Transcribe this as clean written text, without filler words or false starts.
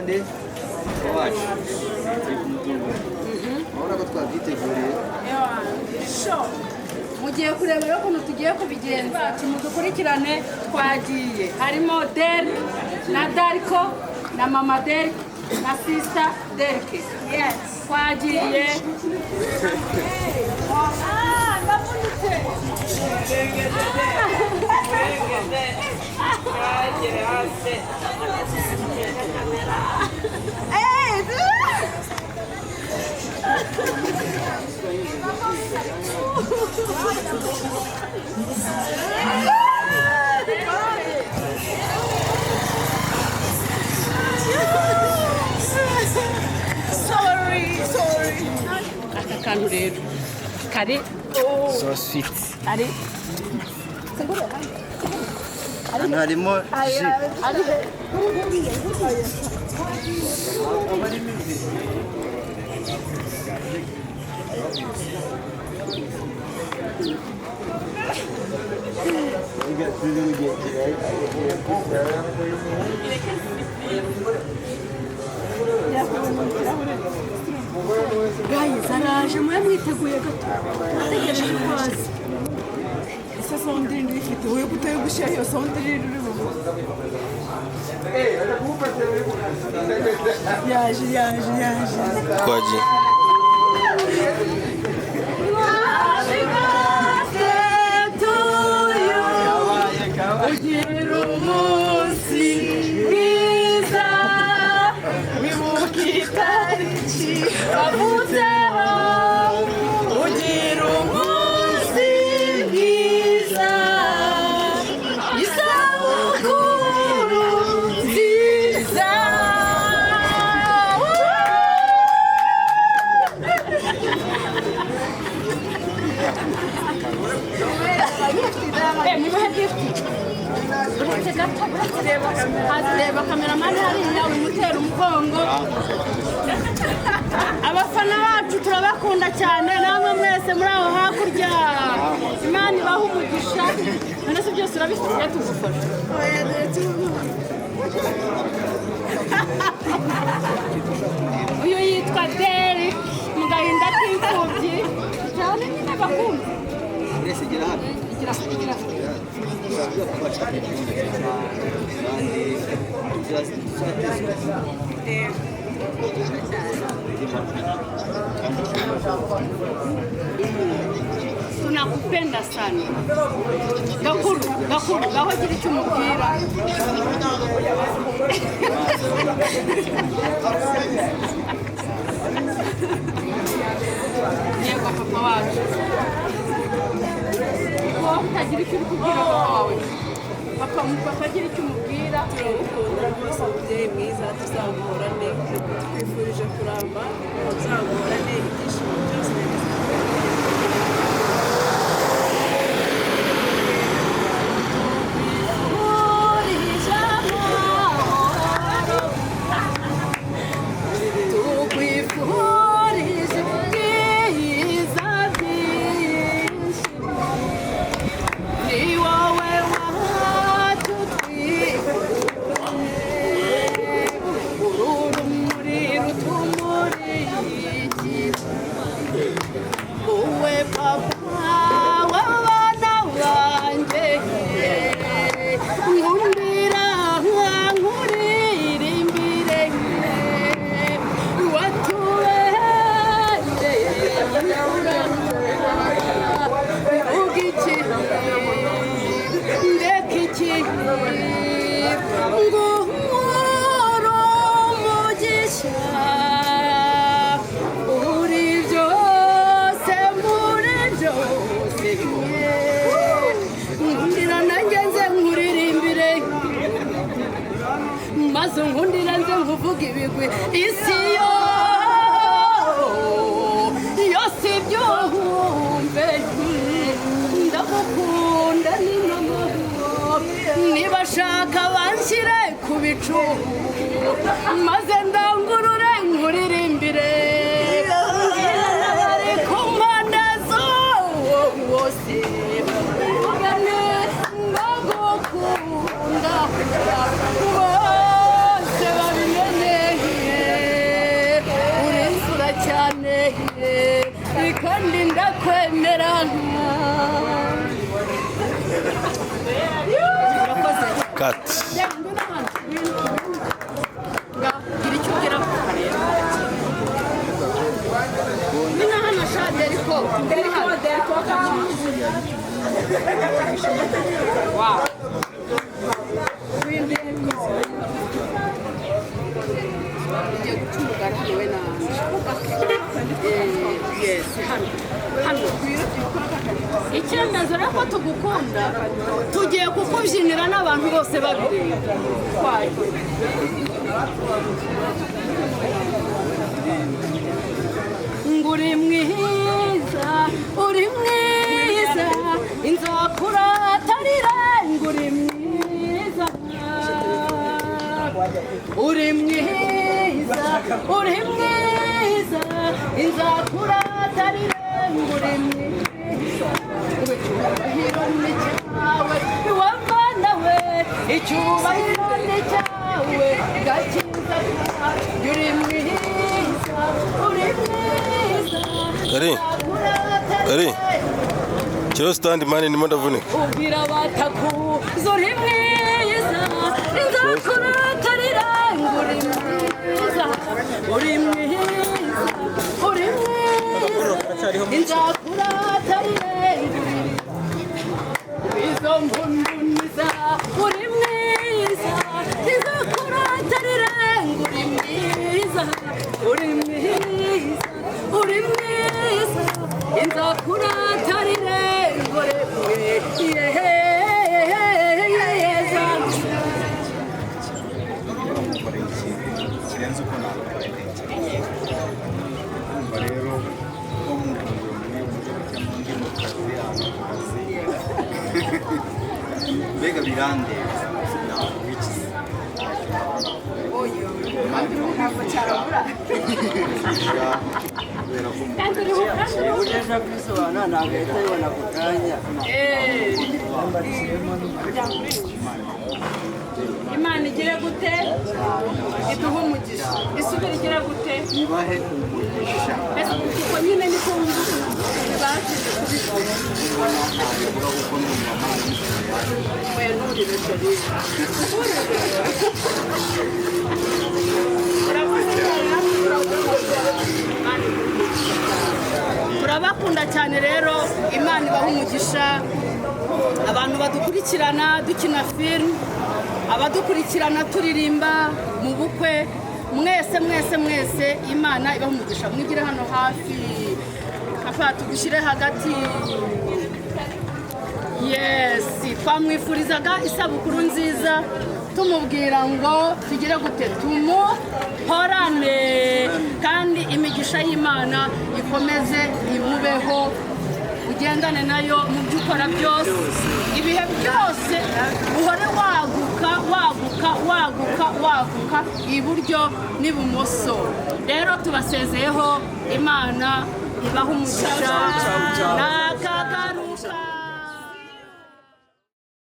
Nde wacu turi kumutungura. Urabona ko twabyiteguriye. Mugiye kureba rero ukuntu tugiye kubigenza, mudukurikirane. Twagiye, harimo Derek na Dariko na mama Derek na sister Derek. Twagiye. Ah, ndavunitse. Sorry, sorry. Aka kantu rero kari So sweet. Ari Hano harimo ji. Ari guys, araje, mwe mwiteguye gato, ategereje ko aza. Ese sound iri ifite wowe kutari gushyira iyo sound iri uri buvuge? Yaje, yaje, yaje. Twagiye. Happy birthday to you. Ugira umunsi mwiza, wibuke itariki wavutseho. Ugira umunsi mwiza, isabukuru nziza. Nimuhe gift. Uretse gato, uretse reba, reba cameraman hariya umutera umugongo. Abafana bacu turabakunda cyane, namwe mwese muri aho hakurya, Imana ibahe umugisha. None se byose urabifite, tugufasha? Oya, dore tubona. Uyu yitwa Derek mu gahinda k'imfubyi cyane nyine bakunda. Mwese gera hano. Igira, igira. Kandi tuzateza. Tunakupenda sana. Gakuru, gakuru, gaho gira icyo umubwira. Yego, papa wacu, wowe utagira icyo uri kubwira papa wawe, papa, papa agira icyo umubwira. Turagukunda rwose, mubyeyi mwiza, tuzaguhorane. Twifurije kuramba, tuzaguhorane ibyishimo byose. Tukwifurije amahoro, tukwifurije ibyiza byinshi, ni wowe wacu twifuje, uru rumuri rutumurikira, wowe papa w'abana banjye, nkundira nkuririmbire, watubereye imfura. Mvuga iki, ndeka iki, nguhore umugisha uri byose muri byose. Nkundira nanjye nze nkuririmbire, maze unkundira nze nkuvuga ibigwi, isi yo yose ibyumve. Ndagukunda ni mama, niba ashaka banshyire ku bicu, maze ndangurure nkuririmbire, n'abari ku mpande zose mvugane ndagukunda, bose babimenye. Cut. Ngwino hano, ngwino, ngwino. Ngaho, gira icyo ubwira papa rero. Ngwino hano sha Deriko. Deriko, Deriko. Wow. Ngwino, Deriko. Ugiye guca umugani hano we na yes, hano. Hano. Icyemezo rero ko tugukunda, tugiye kukubyinira n'abantu bose babireba. Twagiye. Ngo uri mwiza, uri mwiza, inzakuratarira, ngo uri mwiza, uri mwiza, uri mwiza, inzakuratarira, ngo uri mwiza. Ngo icyubahiro ni cyawe, wamana we, icyubahiro ni cyawe, gakiza kawe, uri mwiza, uri mwiza. Kari. Kari. Kiro stand man, ndimo ndavunika. Ubwira abatakuzi uri mwiza, inzakuratarira, ngo uri mwiza, uri mwiza, uri mwiza, inzakuratarira, ngo izo mbunduniza, uri mwiza, inzakuratarira, ngo uri mwiza, uri mwiza, uri mwiza, inzakuratarire, ngo uri mwiza. Gukora ikintu kirenze uko nabitekereza. Urumva rero ko muhungu muri mujye gutya mu ndi mu kazi, ahantu ku kazi, mbega birandeba navuga iki se? Ntabwo cyarabura. Umugisha kubera ko Kandi uriho, kandi uriho. Uburyo aje kubisobanura ntabwo ahita abibona ako kanya. Imana igire gute? Iduhe umugisha. Isubire igire gute? Ibahe umugisha. Ese kuko nyine niko wumva bashyize kubivuga. Nabivuga kuko numva amarangamutima yaje. Oya, nturire chérie. Urakoze cyane, urakoze. Turabakunda cyane rero, Imana ibaha umugisha. Abantu badukurikirana dukina filime, abadukurikirana turirimba mu bukwe, mwese mwese mwese, Imana ibaha umugisha. Mwigire hano hafi, papa tugushyire hagati. Yes, twamwifurizaga isabukuru nziza, tumubwira ngo tugire gute? Tumuhorane, kandi imigisha y'Imana ikomeze imubeho, ugendane nayo mu byo ukora byose, ibihe byose, uhore waguka, waguka, waguka, waguka iburyo n'ibumoso. Rero tubasezeyeho, Imana ibaha umugisha. Nakagaruka.